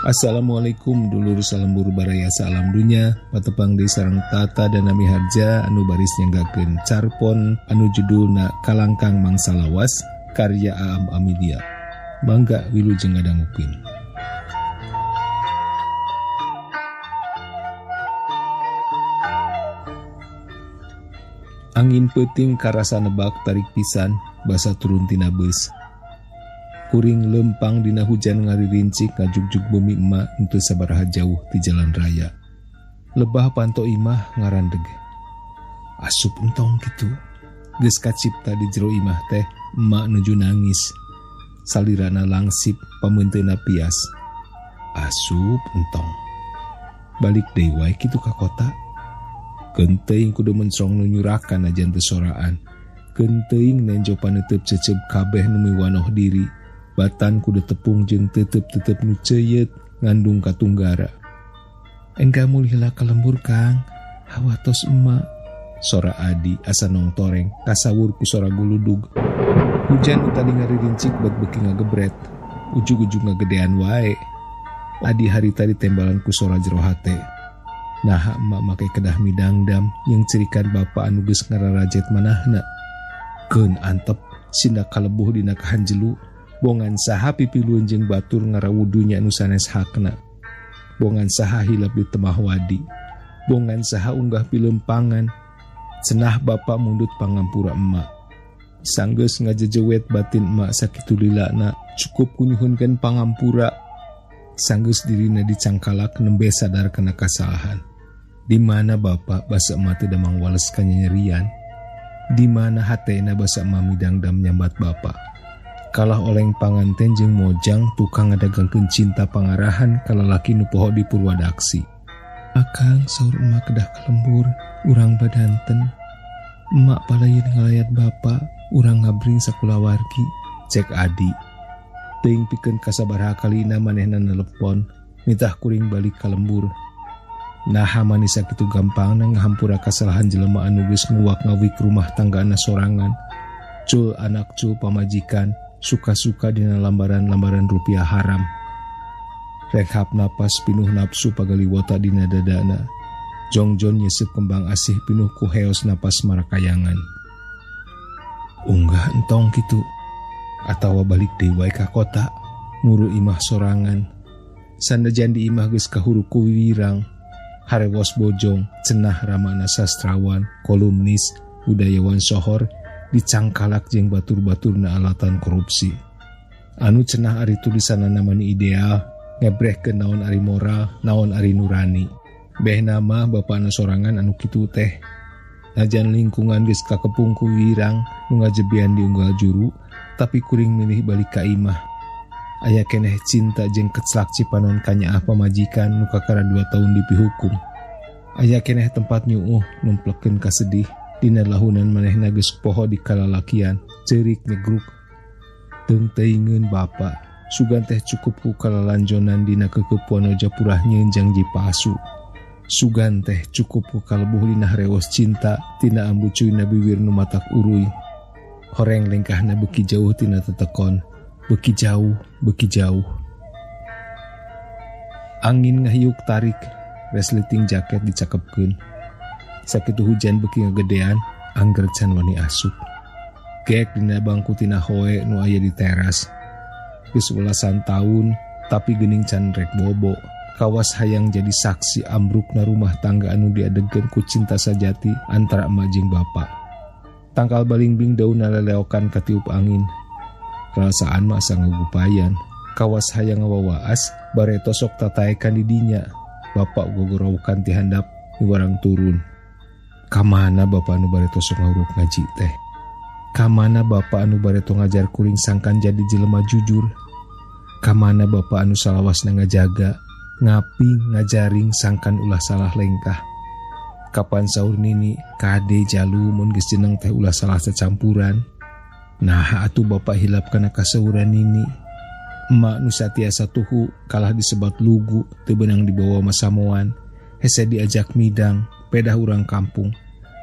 Assalamualaikum dulur salembur baraya saalam dunya, patepang deui sareng Tata dan Nami Harja anu baris nyanggakeun carpon anu judulna Kalangkang Mangsa Lawas karya Aam Amilia. Mangga wilujeng ngadangukeun. Angin peuting karasa nebak tarik pisan basa turun tina beus. Kuring lempang dina hujan ngaririncik ngajugjug bumi emak henteu sabaraha jauh ti jalan raya. Lebah panto imah ngarandeg. Asup entong kitu. Geus kacipta di jero imah teh emak nuju nangis. Salirana langsip pameunteuna pias. Asup entong. Balik deui wae kitu ka kota. Keun teuing kudu mencrong nu nyurakan najan teu soraan. Keun teuing nenjo paneuteub ceceb kabeh nu miwanoh diri. Batan kudu tepung jeung tetep-tetep nu ceuyeut ngandung katunggara. Engga mulih heula ka lembur Kang, hawa tos emak. Sora Adi asa nongtoreng kasawur ku sora guludug. Hujan nu tadi ngaririncik bet beuki ngagebret, ujug-ujug ngagedean wae. Adi harita ditembalan ku sora jero hate. Naha emak make kedah midangdam yang cirikan bapa anu geus ngararajet manahna. Keun antep sinda kalebuh dina kahanjelu. Bongan saha pipilueun jeung batur ngarawudunya anu sanes hakna. Bongan saha hilap di temah wadi. Bongan saha unggah pilempangan. Cenah bapa mundut pangampura emak. Sanggeus ngajejewet batin emak sakitu lilana, cukup kunyuhunkeun pangampura. Sanggeus dirina dicangkalak nembe sadar kana kasalahan. Di mana bapa basa emak teu damang wales kanyanyerian? Di mana hatena basa emak midangdam nyambat bapa? Kalah oleng panganten jeung mojang tukang ngadagangkeun cinta pangarahan ka lalaki nu poho di Purwadaksi. Akang saur emak kedah ka lembur, urang badanten. Emak palayeun ngalayat bapa, urang ngabring sakulawargi, cek Adi. Teuing pikeun kasabaraha kalina manehna nelepon, nitah kuring balik ka lembur. Naha manis sakitu gampangna ngahampura kasalahan jelema anu geus nguwak ngawik rumah tanggana sorangan. Cul anak cul pamajikan, suka-suka dina lambaran-lambaran rupiah haram. Rekhap napas pinuh nafsu pagaliwota dina dadana. Jongjon nyesep kembang asih pinuh ku heos napas marakayangan. Unggah entong kitu atawa balik deui wae ka kota, muru imah sorangan. Sanajan di imah geus kahuru ku wiwirang, harewos bojong, cenah ramana sastrawan, kolumnis, budayawan sohor, dicangkalak jeung batur-baturna alatan korupsi. Anu cenah ari tulisanana mani ideal, ngebrehkeun naon ari moral, naon ari nurani. Beh nama bapana sorangan anu kitu teh. Najan lingkungan geus kakepung ku wirang nu ngajebian di unggal juru, tapi kuring milih balik ka imah. Aya keneh cinta jeung keclak cipanon kanyaah pamajikan nu kakara 2 tahun dipihukum. Aya keneh tempat nyuuh numplekeun kasedih. Dina lahunan manehna geus poho di kalalakian, ceurik nyegruk. Teung teuingeun bapa, sugan teh cukup ku kalalanjonan dina kekepuan japurah nyieun janji palsu. Sugan teh cukup ku kalebuh dina harewos cinta tina ambu cuy biwir nu matak uruy. Horeng lengkahna beuki jauh tina tetekon, beuki jauh, beuki jauh. Angin ngahiuk tarik, resleting jaket dicakepkeun. Sakitu hujan beuki ngagedean, angger can wani asup. Gek dina bangku tina hoe nu aya di teras. Geus welasan taun, tapi geuning can rek bobo. Kawas hayang jadi saksi ambrukna rumah tangga anu diadegkeun ku cinta sajati antara emak jeung bapa. Tangkal balingbing daunna leleokan katiup angin. Perasaan mah asa ngagupayan. Kawas hayang ngawawaas, bareto sok tataekan di dinya. Bapak gogorowkan ti handap, miwarang turun. Kamana bapa anu bareto sok ngahuruk ngaji teh? Kamana bapa anu bareto ngajar kuring sangkan jadi jelema jujur? Kamana bapa anu salawasna ngajaga, ngaping, ngajaring sangkan ulah salah lengkah? Kapan saur nini, kade jalu mun geus jeneng teh ulah salah cacampuran? Nah atuh bapa hilap kana kaseuran nini. Emak nu satiasa tuhu kalah disebat lugu teu beunang dibawa masamoan, hese diajak midang, pedah urang kampung.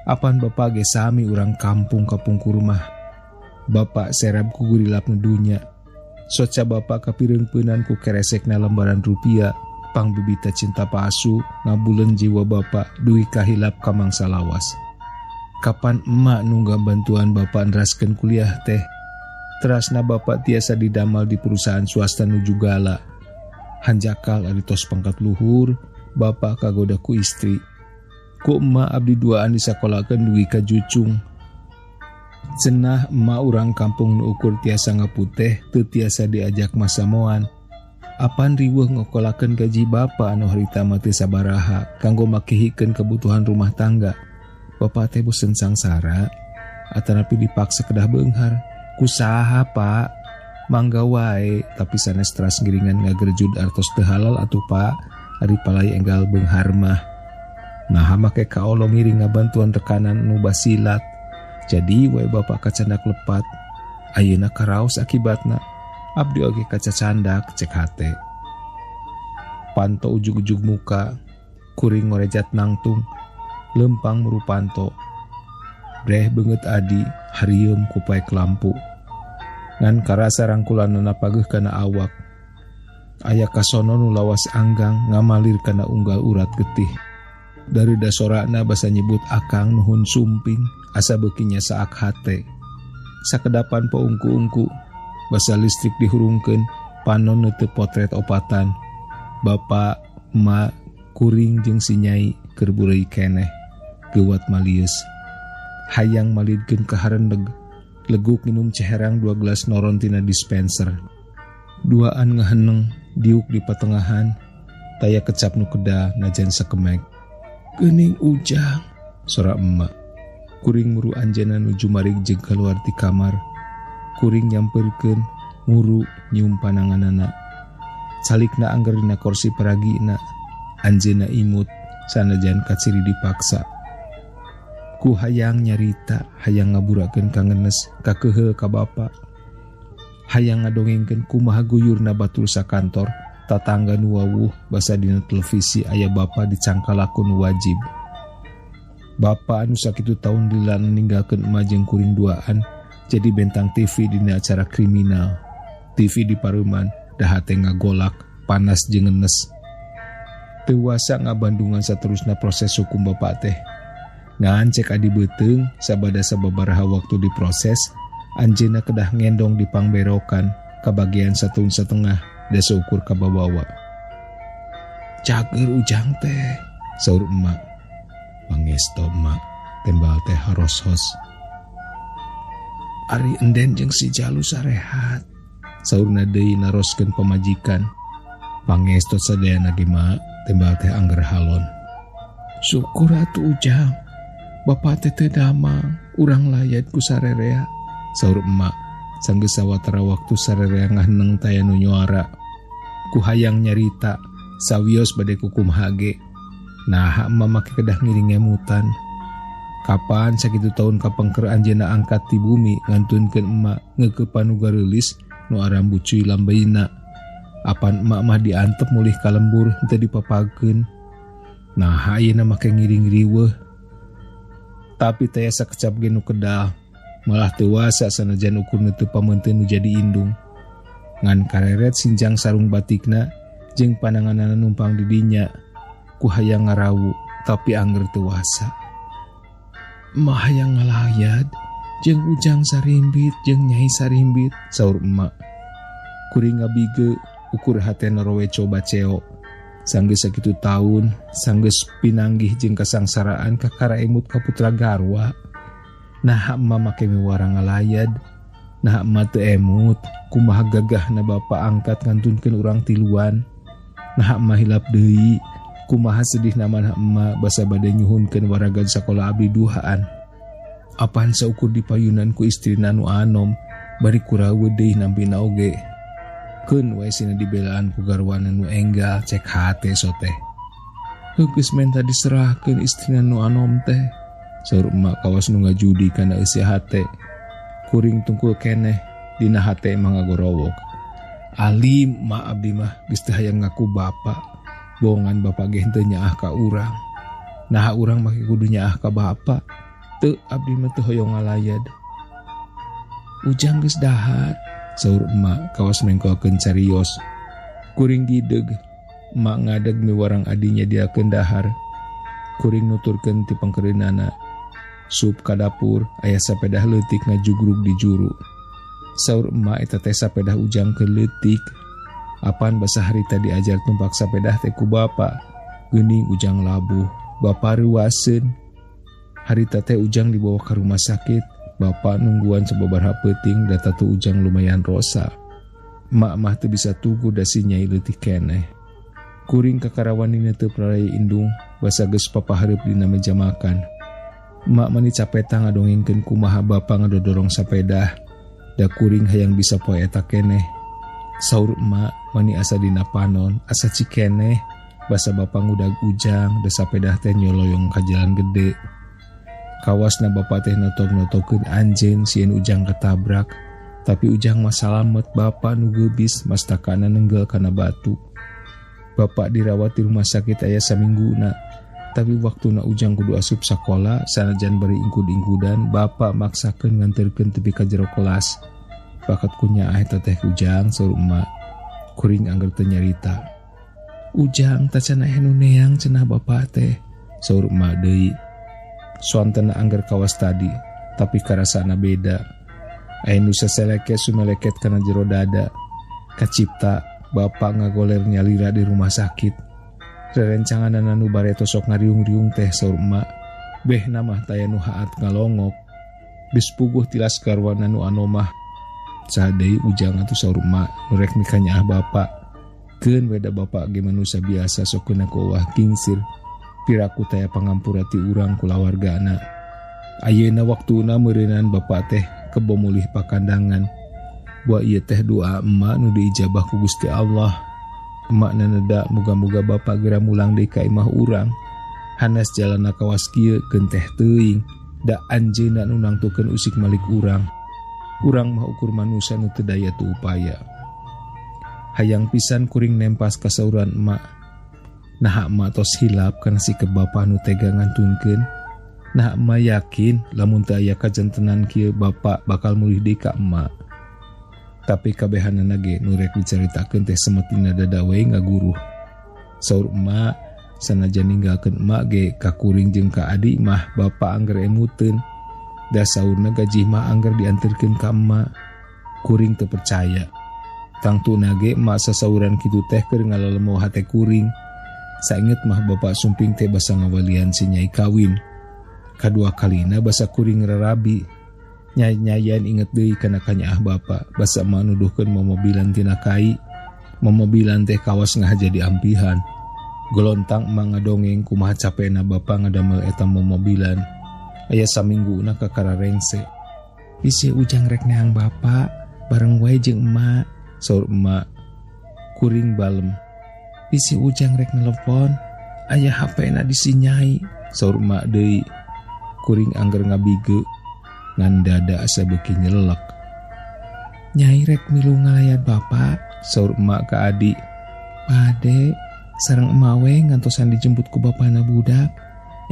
Apan bapa ge sami urang kampung kapungkur mah. Bapak serab ku gurilap nu dunya. Soca bapak kapireungpeunan ku keresekna lembaran rupiah pangbibita cinta palsu ngabulen jiwa bapak dugi kahilap ka mangsa lawas. Kapan emak nungga bantuan bapak neraskeun kuliah teh? Terasna bapak tiasa didamal di perusahaan swasta nuju gala. Hanjakal ari tos pangkat luhur, bapak kagoda ku istri. Ku emak abdi duaan disakolakeun dugi ka jucung. Cenah emak urang kampung nu ukur tiasa ngaputeh teu tiasa diajak masamoan. Apan riweuh ngokolakeun gaji bapak anu harita mah teu sabaraha kanggo makihikeun kebutuhan rumah tangga. Bapak teh bosen sangsara atanapi dipaksa kedah beunghar. Kusaha Pak? Mangga wae tapi sanes teras ngiringan ngagerjud artos teu halal atuh Pak. Ari palai enggal beunghar mah. Nah make kaolo ngiring ngabantuan rekanan nu basilat. Jadi wae bapak kacandak lepat. Ayeuna karaos akibatna. Abdi oge kacacandak cek hate. Panto ujug-ujug muka, kuring ngorejat nangtung, lempang muru panto. Breh beungeut adi, harieum ku paek lampu. Ngan karasa rangkulanana pageuh kana awak. Aya kasono nu lawas anggang ngamalir kana unggal urat getih. Dareuda sorana basa nyebut akang nuhun sumping asa beuki nyasaak hate. Sakedapan paungku-ungku basa listrik dihurungkeun panon neuteub potret opatan. Bapak, emak, kuring jeung si nyai keur bureuy keneh. Geuwat malieus. Hayang malidkeun ka harendeg. Leguk minum ceherang 2 gelas noron tina dispenser. Duaan ngaheneng diuk di patengahan taya kecap nu keda najan sakemek. Geuning ujang, sora emak. Kuring muru anjeunna nuju marig jeung kaluar ti kamar. Kuring nyamperkeun muru nyium pananganana. Calikna angger dina kursi paragina. Anjeunna imut sanajan kaciri dipaksa. Ku hayang nyarita, hayang ngaburakeun kangenes, kakeheul ka bapa. Hayang ngadongengkeun kumaha guyurna batur sakantor, tatangga nu wawuh basa dina televisi aya bapa dicangkalaku nu wajib. Bapa anu sakitu taun lila ninggalkeun emak jeung kuring duaan jadi bentang TV dina acara kriminal. TV di pareuman dahate ngagolak, panas jeung ngenes. Teu wasa ngabandungan saterusna proses hukum bapak teh. Ngan cek adi beuteung sabada sababaraha waktu diproses, anjeunna kedah ngendong di pangberokan kabagian satahun setengah da seukur kababawa. Cager ujang teh, saur emak. Pangesto emak, tembal teh haroshos. Ari enden jeung si Jalu sarehat, saurna deui naroskeun pamajikan. Pangesto sadayana ge mak, tembal teh angger halon. Syukur atuh ujang. Bapak teh teu damang, urang layat ku sarerea, saur emak. Sanggeus sawatara waktu sarerea ngaheneng taya nu nyuara. Ku hayang nyarita, sawios bade kukumaha ge. Naha emak make kedah ngiring ngemutan. Kapan sakitu taun kapengker anjeunna angkat ti bumi ngantunkeun emak ngeukepan nu gareulis nu arambu cuy lambeina. Apan emak mah diantep mulih ka lembur henteu dipapageun. Naha ayeuna make ngiring riweuh. Tapi taya sakecap ge nu kedal, malah teu wasa sanajan ukurna teu pameunteun nu jadi indung. Ngan kareret sinjang sarung batikna jeung pananganana numpang di dinya, ku hayang ngarawu tapi angger teu wasa. Emak hayang ngalayad jeung ujang sarimbit jeung nyai sarimbit, saur emak. Kuring ngabige ukur hatena rowe coba ceo. Sanggeus sakitu taun, sanggeus pinanggih jeung kasangsaraan kakara emut ka putra garwa. Nah emak make miwara ngalayad, nah emak teu emut, kumaha gagahna bapa angkat ngantunkeun urang tiluan. Nah emak hilap deui, kumaha sedihna manah emak basa bade nyuhunkeun waragan sakola abdi duhaan. Apan saukur dipayunan ku istrina nu anom, bari kurawe deui nampina oge. Keun wae sina dibelaan ku garwana nu enggal cek hate soteh. Heugeus menta diserahkeun istrina nu anom teh. Saur emak kawas nu ngajudi kana eusi hate. Kuring tungkul keneh dina hate emang ngagorowok. Alim mak abdi mah geus teu hayang ngaku bapa. Bohongan bapa ge henteu nyaah ka urang. Naha urang make kudu nyaah ka bapa. Teu abdi mah teu hoyong ngalayad. Ujang geus dahar. Saur emak kawas mengkolkeun carios. Kuring gideg. Emak ngadeg miwarang adi nyadiakeun dahar. Kuring nuturkeun ti pangkeureunana. Sup ka dapur aya sapedah leutik ngajugrug di juru. Saur emak eta teh sapedah Ujang keur leutik. Apan basa harita diajar tumpak sapedah teh ku bapa. Geuning Ujang labuh, bapa reuaseun. Harita teh Ujang dibawa ka rumah sakit. Bapa nungguan sababaraha peuting da tatu Ujang lumayan rosa. Emak mah teu bisa tugu da si nyai leutik keneh. Kuring kakarawanina teu praraya indung, basa geus papahareup dina meja makan. Emak mani capeta ngadongengkeun kumaha bapa ngadodorong sapedah. Da kuring hayang bisa poe eta keneh. Saur emak mani asa dina panon, asa cikeneh, basa bapa ngudag Ujang da sapedah teh nyoloyong ka jalan gede. Kawasna bapa teh notog-notogeun anjeun sieun Ujang ketabrak, tapi Ujang mah salamet, bapa nu geubis mastakana nenggel kana batu. Bapak dirawat di rumah sakit aya samingguna, tapi waktuna Ujang kudu asup sakola sanajan bari ingkud-ingkudan, bapak maksakeun nganterkeun tepi ka jero kelas. Bakat kunyaah eta teh Ujang, saur emak. Kuring angger teu nyarita. Ujang tacan aya nu neang cenah bapak teh, saur emak deui. Soantena angger kawas tadi, tapi karasana beda. Aya nu saseleke sumeleket kana jero dada. Kacipta bapak ngagoler nyalira di rumah sakit. Rerencanganana nu bareto sok ngariung-riung teh, saur emak. Beh mah taya nu haat ngalongok. Geus puguh tilas garwana nu anomah. Saha deui Ujang atuh, saur emak nu rek mikanyaah bapak. Keun we da bapak ge manusia biasa sok keuna ku ulah kingsir. Piraku taya pangampura ti urang kulawargana. Ayeuna waktuna meureunan bapak teh kebo mulih pakandangan. Buah ieu teh doa emak nu diijabah ku Gusti Allah. Emak naneda muga-muga bapak geura mulang deui ka imah urang. Hanas jalana kawas kieu keun teh teuing, da anjeunna nu nangtukeun usik malik urang. Urang mah ukur manusia nu teu daya teu upaya. Hayang pisan kuring nempas kasauran emak. Naha emak tos hilap kana sikep bapa nu tega ngantunkeun. Naha emak yakin lamun teu aya kajantenan kieu bapa bakal mulih deui ka emak. Tapi kabehanana ge nu rek dicaritakeun teh semet dina dada we ngaguruh. Saur emak sanajan ninggalkeun emak ge ka kuring jeung ka adi mah bapa angger emuteun. Da saurna gaji mah angger dianterkeun ka emak. Kuring teu percaya. Tangtuna ge emak sasauran kitu teh keur ngalalemo hate kuring. Sainget mah bapak sumping teh basa ngawalian si nyai kawin. Kadua kalina basa kuring rarabi. Nyai-nyayan inget deui kana kanyaah bapa, basa emak nuduhkeun momobilan tina kai. Momobilan teh kawas ngahaja diampihan. Golontang emak ngadongeng kumaha capena bapa ngadamel eta momobilan. Aya samingguna kakara rengse. Bisi Ujang rek neang bapa, bareng wae jeung emak, saur emak. Kuring balem. Bisi Ujang rek nelepon, aya HP na disinyai, saur emak deui. Kuring angger ngabige, ngan dada asa beuki nyelek. Nyai rek milu ngalayat bapa, saur emak ka adi. Pade, sareng emak we ngantosan dijemput ku bapana budak.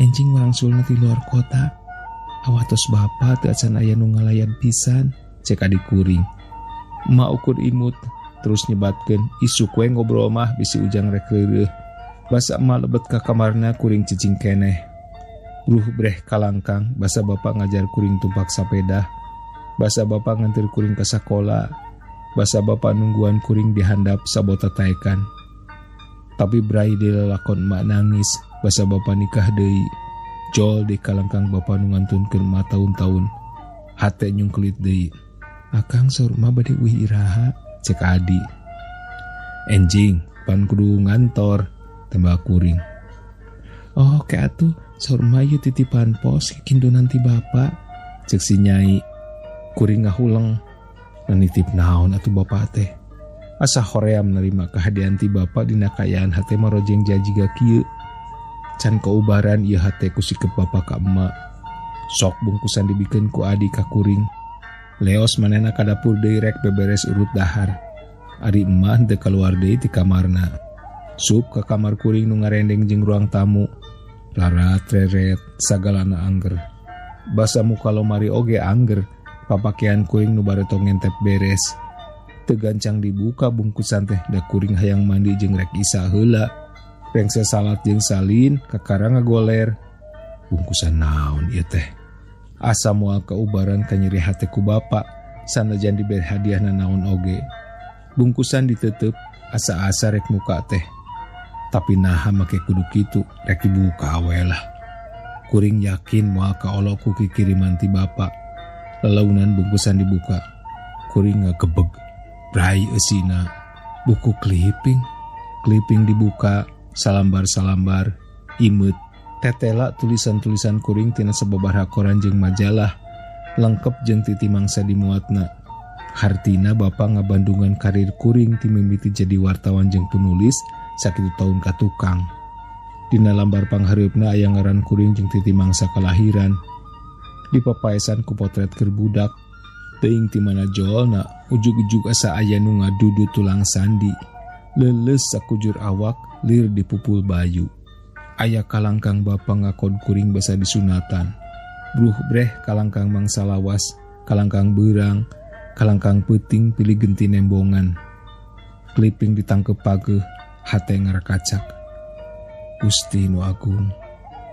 Enjing wangsulna ti luar kota. Awatos bapa teu acan aya nu ngalayan pisan, cek adi kuring. Emak ukur imut, terus nyebatkeun, isuk we ngobrol mah bisi Ujang rek reureuh. Basa emak lebet ka kamarna kuring cicing keneh. Ruh breh kalangkang, basa bapa ngajar kuring tumpak sapedah. Basa bapa nganter kuring ka sakola. Basa bapa nungguan kuring dihandap sabota taekan. Tapi brai dilalakon emak nangis, basa bapa nikah deui. Jol di kalangkang bapa nu ngantunkeun emak taun-taun. Hate nyungkelit deui. Akang, saur emak bade uih iraha, cek adi. Enjing, pan kudu ngantor, tembak kuring. Oh, ke atuh, saur emak ieu titipan pos kindunan ti bapa, cek si nyai. Kuring ngahuleng, nanitip naon atuh bapa teh. Asa hoream nerima kehadian ti bapa dina kaayaan hate marojeng jajiga kieu. Can kaubaran ieu hate ku sikep bapa ka emak. Sok bungkusan dibikeun ku adi ka kuring. Leos manehna ka dapur deui rek beberes urut dahar. Ari emak henteu kaluar deui ti kamarna. Sup ka kamar kuring nu ngarendeng jeung ruang tamu. Rarat reret sagalana angger. Basa muka lomari oge angger. Papakean kuring nu bareto ngentep beres. Teu gancang dibuka bungkusan teh da kuring hayang mandi jeung rek isa heula. Rengse salat jeung salin kakara ngagoler. Bungkusan naon ieu teh? Asa moal kaubaran kanyeri hate ku bapa sanajan diberi hadiah nanaon oge. Bungkusan ditutup asa-asa rek muka teh. Tapi naha make kudu kitu, rek dibuka we lah. Kuring yakin moal kaolok ku kikiriman ti bapa. Lelaunan bungkusan dibuka. Kuring ngagebeg. Brai eusina. Buku clipping. Clipping dibuka, salambar-salambar, imeut. Tetela tulisan-tulisan kuring tina sababaraha koran jeung majalah. Lengkep jeung titi mangsa dimuatna. Hartina bapa ngabandungan karir kuring ti mimiti jadi wartawan jeung penulis sakitu taun ka tukang. Dina lambar panghareupna aya ngaran kuring jeung titi mangsa kalahiran. Dipapaesan ku potret keur budak. Teuing ti mana jolna, ujug-ujug asa aya nu ngadudu tulang sandi. Leuleus sakujur awak, lir dipupul bayu. Aya kalangkang bapa ngakod kuring basa disunatan. Bruh breh kalangkang mangsa lawas, kalangkang beurang, kalangkang peuting pilih genti nembongan. Kliping ditangkep pageuh, hate ngarakacak. Gusti nu agung,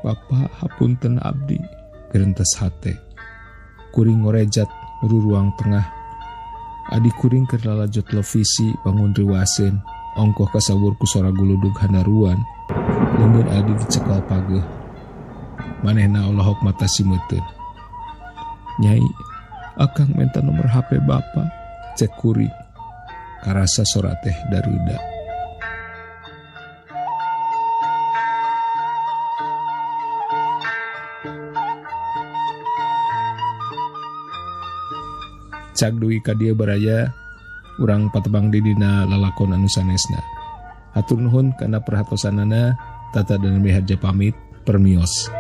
Bapa hapunten abdi, gerentes hate. Kuring ngorejat ruruang tengah. Adi kuring keur lalajo televisi bangun riwaseun, ongkoh kasawur ku sora guludug handaruan. Leungeun adi dicekal pageuh. Manehna olohok mata simeuteun. Nyai, akang menta nomor HP bapa, cek kuring. Karasa sora teh daruda. Cak dugi ka dieu baraya, urang patebang di dina lalakon anu sanesna. Hatur nuhun kana perhatosanana, Tata dan Miharja pamit, permios.